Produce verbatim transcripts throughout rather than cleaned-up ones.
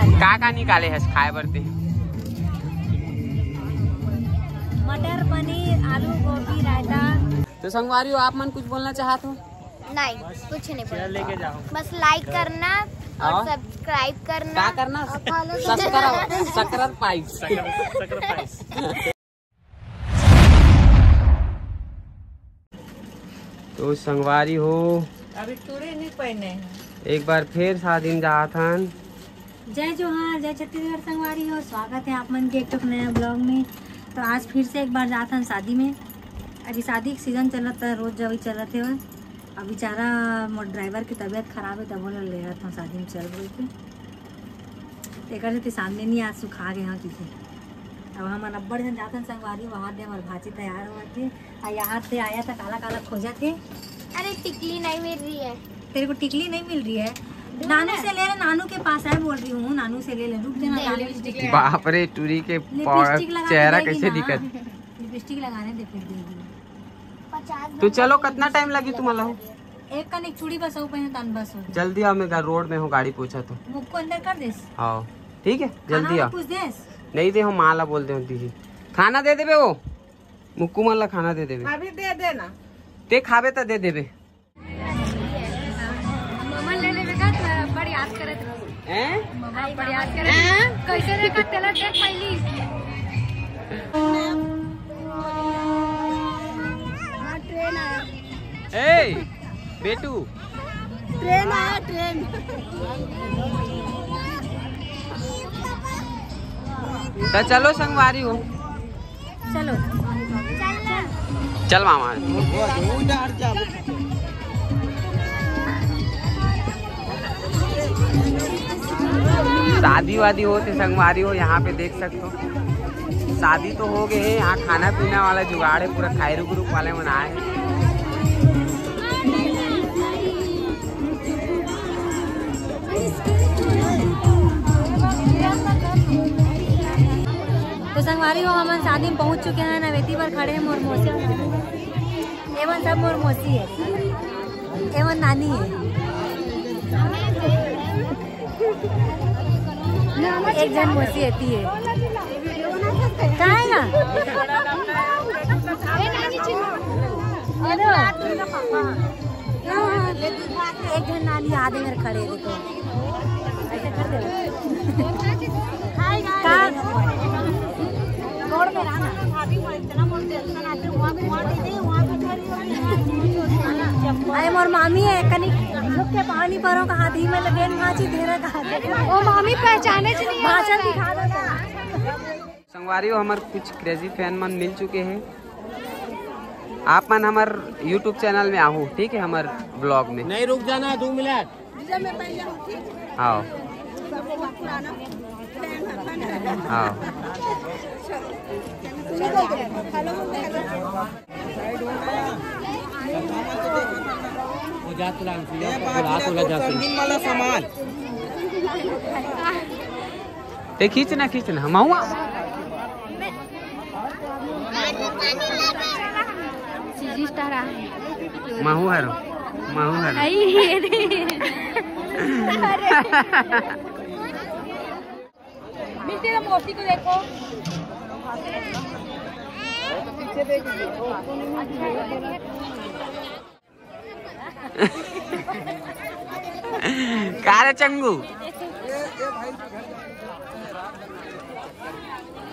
का का निकाले हस खाए बर ते? मटर पनीर, आलू गोभी, रायता। तो संगवारी हो, आप मन कुछ बोलना चाहत हो? नहीं, कुछ नहीं बोलना। बस लाइक करना और हाँ। सब्सक्राइब करना। का करना? और फॉलो करना। Subscribe, subscribe. तो संगवारी हो, अभी टूरी नहीं पहने हैं। एक बार फिर शादी में जात हन। जय जोहार, जय छत्तीसगढ़ संगवारी हो, स्वागत है आप मन के एक ठो नया ब्लॉग में। तो आज फिर से एक बार जात हन शादी में। अभी शादी के सीजन चलत है, रोज जब चलत है। अब बेचारा मोर ड्राइवर की तबीयत खराब है, तब बोले ले रहा था शादी में चल बोल के। तेकर से सामने नहीं आज सुखा गए हाँ किसी। अब हमन अब्बड़ झन जाथन संगवारी, वहाँ दे हमर भांची तैयार होवत हे। आ यहाँ से आया था काला काला खोजत हे। अरे टिकली नहीं मिल रही है। तेरे को टिकली नहीं मिल रही है? नानू से ले ले, नानू के पास है, बोल रही हूँ, नानू से ले ले, रुक जाना, नानू लिपस्टिक लगा। बाप रे, टूरी के लिपस्टिक लगा चेहरा देगी कैसे ना। दिखत? लिपस्टिक लगाने दे, फिर देगी। तो चलो, कितना टाइम लगी तुम्हारा? एक कनिक चूड़ी बस हो पहने तन बस हो। जल्दी आओ, मैं गा-, रोड में हूँ, गाड़ी पहुँचा तो। मुक्को अंदर कर देस। हाँ, ठीक है, जल्दी आओ। कुछ देस। नहीं दे, हम माला बोल दे दीदी। खाना दे देबे वो। मुक्कू मन ला खाना दे देबे। अभी दे देना। ते खाबे त दे देबे। ममन ले लेबे का, त बड़ याद करत रही। हैं? ममन बड़ याद करत रही। कैसे देखा तेला देख पहली। ए, बेटू। ट्रेन आया, ट्रेन। त चलो संगवारी हो। चलो। चल मामा। शादी वादी होत हे संगवारी हो, यहाँ पे देख सकते हो। शादी तो हो गए है, यहाँ खाना पीना वाला जुगाड़ है, पूरा खायरू ग्रुप वाले मन आए हैं। तो संगवारी हो, हमन शादी में पहुंच चुके हैं। अवेती बर खड़े हैं मोर मौसी। एमन सब मोर मौसी है, एमन नानी है। एक झन मौसी एती है। का है ना? अरे, एक झन नानी आदे मेरे खड़े है, देखो। ऐसे कर दे। का? रोड में रहा ना। अरे, मोर मामी है, कनी रुक के पानी परो का हाथ ही में लगे, नाची धेरा का हाथ। ओ मामी, पहचाने च नहीं भाषण आवता। दिखा दो। संगवारी हो, हमर कुछ क्रेजी फैन मन मिल चुके हैं। आप मन हमर YouTube चैनल में आहू, ठीक है, हमर ब्लॉग में। नहीं, रुक जाना, दो मिनट। हाँ। हाँ। वो जा तुला, ये बात बोला, ना बोला, तो जा तुला। संगीन वाला सामान। ते खींच ना, खींच ना, हम आऊँ। सीजी स्टार आ। महू हरो, महू हरो। आई, ये दे। मिलते ना मौसी को देखो। का रे चंगू?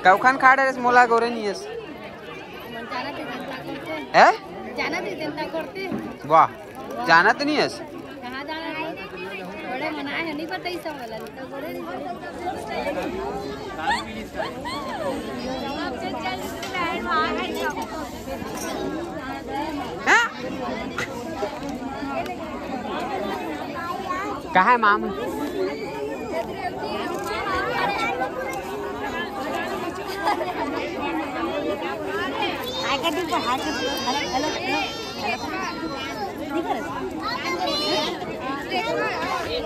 कौखन खा डरेस मोला गोरे नियस? हैं? वाह, जानत नियस? कहाँ जाना है? बड़े मनाए हैं, नहीं पता ही सब वाला, नहीं तो बड़े नहीं पता। हाँ? कहाँ है मामा?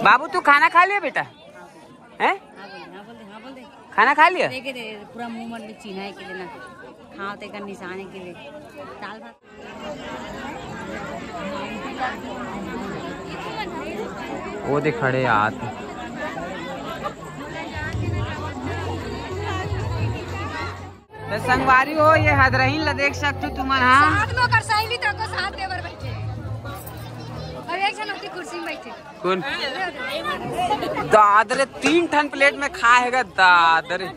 बाबू, तू खाना खा लिया बेटा? हैं? हाँ, बोल दे, हाँ, बोल दे, हाँ, बोल दे। खाना खा लिया? देखे दे, पूरा मुंह मन में चिन्हा है कि देना। खाओ, तेकर निशान है कि दे। दाल भात। वो दे खड़े हाथ। संगवारी हो, ये हदरहीन ला देख सकथो तुमन, हाँ। सात लोग और सहेली तक को साथ देवर बैठे। और एक जन होती कुर्सी में बैठे। कौन? दादरे तीन ठन प्लेट में खाए हेगा दादरे।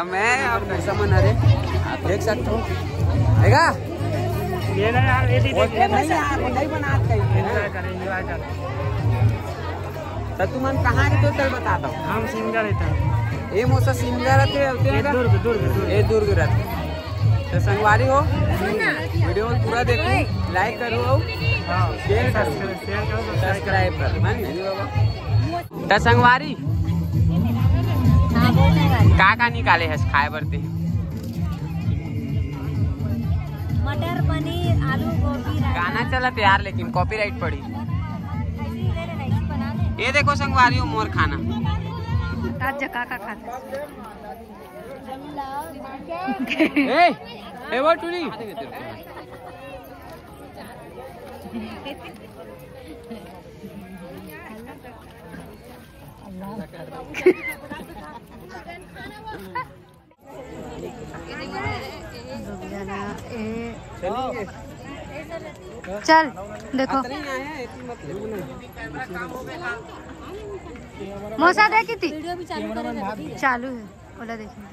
मैं और कैसा मन हरे, आप देख सकते हो। हैगा? ये ना यार, ये भी वो देखिए। नहीं यार, वो नहीं बनात कहीं है ना। एंजॉय करें, एंजॉय करें। तो तुमन कहाँ रहते हो, चल बता दो। हम सिंगर रहते हैं। ये मौसा सिंगर रहते हैं, होते हैं ये ना? दुर्ग, दुर्ग, दुर्ग। ये दुर्ग रहते हैं। तो संगवारी हो, वीडियो पूरा देखो, लाइक करो, हाँ, शेयर करो, शेयर करो, सब्सक्राइब करो। हाँ, नहीं बाबा। त संगवारी, हाँ, बोल रहे हैं। का का निकाले हस खाए बर ते? मटर पनीर, आलू, गोभी, रायता। गाना चलत यार, लेकिन कॉपीराइट पड़ी। ऐसे ही ले लेना, इसी बना दे। ये देखो संगवारी हो, मोर खाना। आज का का खाता है? ए, ए वो टूरी। चल देखो। मौसा दे किती? चालू है, ओला देखिए।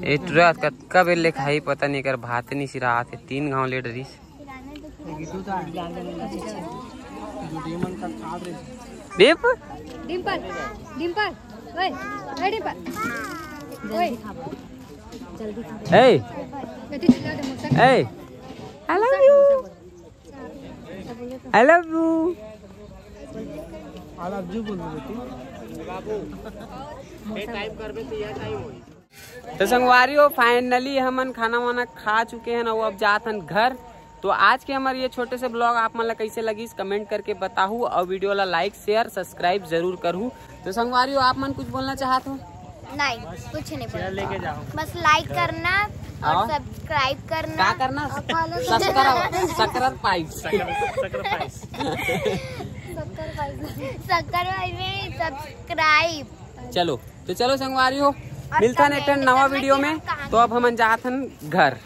ए टुरा कतका बेर ले खाही, पता नहीं, एकर भात नहीं सिरात है, तीन घाव ले डरिस। दीप, डिम्पल, डिम्पल, ओए, ओए डिम्पल, ओए। ए, ए, I love you। I love you। I love you बोल रहे तू। तो संगवारी हो, finally हमन खाना वाना खा चुके हैं ना, वो अब जात हन घर। तो आज के हमारे ये छोटे से ब्लॉग आप मन ला कैसे लगिस, कमेंट करके बताहू, और वीडियो ला लाइक, शेयर, सब्सक्राइब जरूर करहू। तो संगवारी हो, आप मन कुछ बोलना चाहत हो? नहीं, कुछ नहीं बोलना। लेके जाओ। बस लाइक करना और हाँ। सब्सक्राइब करना। क्या करना? और फॉलो करना। Subscribe, subscribe. शक्कर भाई में सब्सक्राइब। चलो, तो चलो संगवारी हो, और मिलता है कमेंट नेक्स्ट नवा करना वीडियो कि में। हम कहाँ तो अब हमन जात हन घर।